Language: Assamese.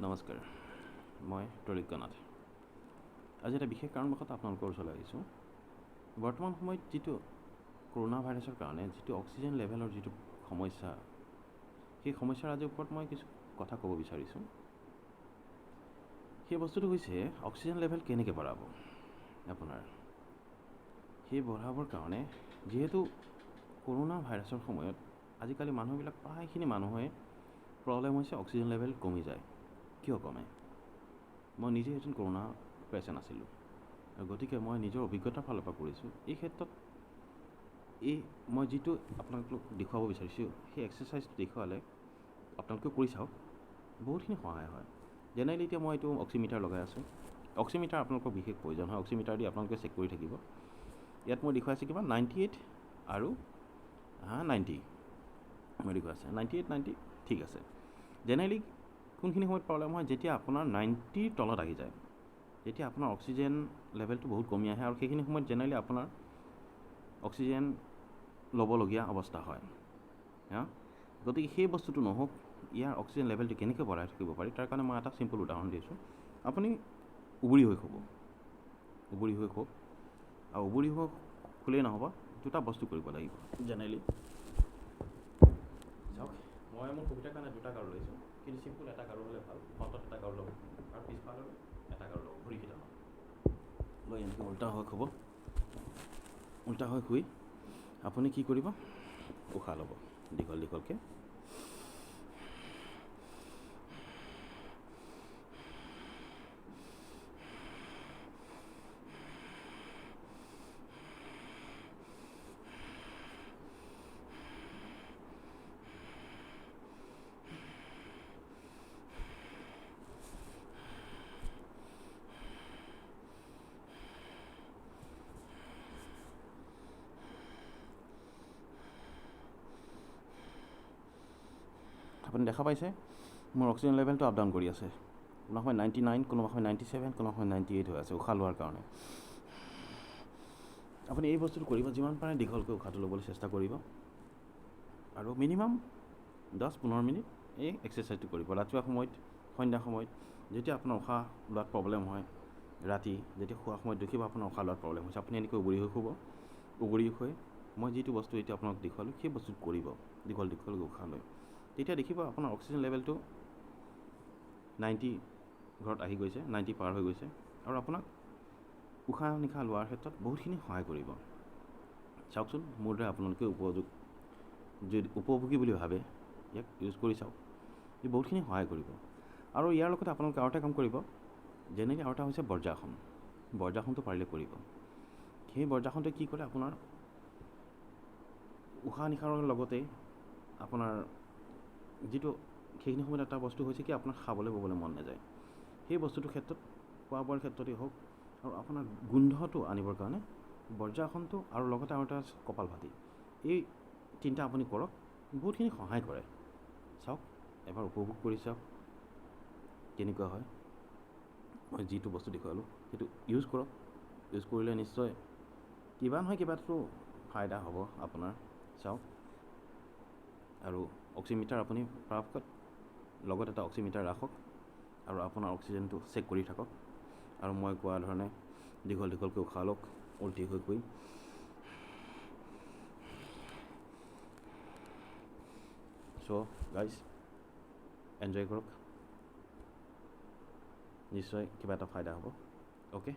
নমস্কাৰ, মই ত্ৰৈলোক্য নাথ। আজি এটা বিশেষ কাৰণবশতঃ আপোনালোকৰ ওচৰলৈ আহিছোঁ। বৰ্তমান সময়ত যিটো কৰোণা ভাইৰাছৰ কাৰণে যিটো অক্সিজেন লেভেলৰ যিটো সমস্যা, সেই সমস্যাৰ আজিৰ ওপৰত মই কিছু কথা ক'ব বিচাৰিছোঁ। সেই বস্তুটো হৈছে অক্সিজেন লেভেল কেনেকৈ বঢ়াব আপোনাৰ। সেই বঢ়াবৰ কাৰণে যিহেতু কৰোণা ভাইৰাছৰ সময়ত আজিকালি মানুহবিলাক প্ৰায়খিনি মানুহে প্ৰব্লেম হৈছে, অক্সিজেন লেভেল কমি যায়। কিয় কমে? মই নিজে এজন কৰোণা পেচেণ্ট আছিলোঁ, গতিকে মই নিজৰ অভিজ্ঞতাৰ ফালৰ পৰা কৰিছোঁ। এই ক্ষেত্ৰত এই মই যিটো আপোনালোকক দেখুৱাব বিচাৰিছোঁ, সেই এক্সাৰচাইজটো দেখুৱালে আপোনালোকেও কৰি চাওক, বহুতখিনি সহায় হয়। জেনেৰেলি এতিয়া মই এইটো অক্সিমিটাৰ লগাই আছোঁ। অক্সিমিটাৰ আপোনালোকৰ বিশেষ প্ৰয়োজন হয়, অক্সিমিটাৰ দি আপোনালোকে চেক কৰি থাকিব। ইয়াত মই দেখুৱাইছোঁ কিমান 98 আৰু 90 মই দেখুৱাইছোঁ 98 90, ঠিক আছে। জেনেৰেলি কোনখিনি সময়ত প্ৰব্লেম হয়? যেতিয়া আপোনাৰ 90ৰ তলত আহি যায়, তেতিয়া আপোনাৰ অক্সিজেন লেভেলটো বহুত কমি আহে আৰু সেইখিনি সময়ত জেনেৰেলি আপোনাৰ অক্সিজেন ল'বলগীয়া অৱস্থা হয়। গতিকে সেই বস্তুটো নহওক, ইয়াৰ অক্সিজেন লেভেলটো কেনেকৈ বঢ়াই থাকিব পাৰি তাৰ কাৰণে মই এটা চিম্পল উদাহৰণ দিছোঁ। আপুনি উবুৰি হৈ শুব, উবুৰি হৈ শুৱক, আৰু উবুৰি হৈ শুলেই নহ'ব, দুটা বস্তু কৰিব লাগিব। জেনেৰেলি চাওক, মই মোৰ সুবিধাৰ কাৰণে দুটা গাৰু লৈছোঁ, কিন্তু চিম্পল এটা গাৰু হ'লে ভাল। ফ্ৰণ্টত এটা গাৰু ল'ব আৰু পিছফালৰ এটা গাৰু ল'ব, ভৰিকেইটা লৈ এনেকৈ উল্টা হৈ শুব। উল্টা হৈ শুই আপুনি কি কৰিব, উশাহ ল'ব দীঘল দীঘলকৈ। আপুনি দেখা পাইছে মোৰ অক্সিজেন লেভেলটো আপ ডাউন কৰি আছে। কোনোবা সময় 99, কোনোবা সময় 97, কোনোবা সময় 98 হৈ আছে উশাহ লোৱাৰ কাৰণে। আপুনি এই বস্তুটো কৰিব, যিমান পাৰে দীঘলকৈ উশাহটো ল'বলৈ চেষ্টা কৰিব আৰু মিনিমাম 10-15 মিনিট এই এক্সাৰচাইজটো কৰিব। ৰাতিপুৱা সময়ত, সন্ধ্যা সময়ত যেতিয়া আপোনাৰ উশাহ লোৱাত প্ৰব্লেম হয়, ৰাতি যেতিয়া শোৱাৰ সময়ত দেখিব আপোনাৰ উশাহ লোৱাত প্ৰব্লেম হৈছে, আপুনি এনেকৈ উবুৰি হৈ শুব। উবুৰি হৈ মই যিটো বস্তু এতিয়া আপোনাক দেখুৱালোঁ সেই বস্তুটো কৰিব, দীঘল দীঘলকৈ উশাহ লৈ। তেতিয়া দেখিব আপোনাৰ অক্সিজেন লেভেলটো 90 ঘৰত আহি গৈছে, 90 পাৰ হৈ গৈছে আৰু আপোনাক উশাহ নিশাহ লোৱাৰ ক্ষেত্ৰত বহুতখিনি সহায় কৰিব। চাওকচোন, মোৰ দৰে আপোনালোকে উপযোগ যদি উপভোগী বুলি ভাবে ইয়াক ইউজ কৰি চাওক, ই বহুতখিনি সহায় কৰিব। আৰু ইয়াৰ লগতে আপোনালোকে আৰু এটা কাম কৰিব, যেনেকৈ আৰু এটা হৈছে বজ্ৰাসন। বজ্ৰাসনটো পাৰিলে কৰিব। সেই বজ্ৰাসনটোৱে কি কৰে, আপোনাৰ উশাহ নিশাহৰ লগতে আপোনাৰ যিটো সেইখিনি সময়ত এটা বস্তু হৈছে কি, আপোনাৰ খাবলৈ ববলৈ মন নাযায়, সেই বস্তুটোৰ ক্ষেত্ৰত খোৱা বোৱাৰ ক্ষেত্ৰতেই হওক আৰু আপোনাৰ গোন্ধটো আনিবৰ কাৰণে বজ্ৰাসনটো আৰু লগতে আৰু এটা কপালভাতি, এই তিনিটা আপুনি কৰক, বহুতখিনি সহায় কৰে। চাওক, এবাৰ উপভোগ কৰি চাওক কেনেকুৱা হয়। মই যিটো বস্তু দেখুৱালোঁ সেইটো ইউজ কৰক। ইউজ কৰিলে নিশ্চয় কিবা নহয় কিবাটো ফাইদা হ'ব আপোনাৰ। চাওক, আৰু অক্সিমিটাৰ আপুনি পৰাপক্ষত লগত এটা অক্সিমিটাৰ ৰাখক আৰু আপোনাৰ অক্সিজেনটো চেক কৰি থাকক। আৰু মই কোৱা ধৰণে দীঘল দীঘলকৈ উশাহ লওক, উল্টি হৈ শুই। চ' গাইজ, এনজয় কৰক, নিশ্চয় কিবা এটা ফাইদা হ'ব। অ'কে।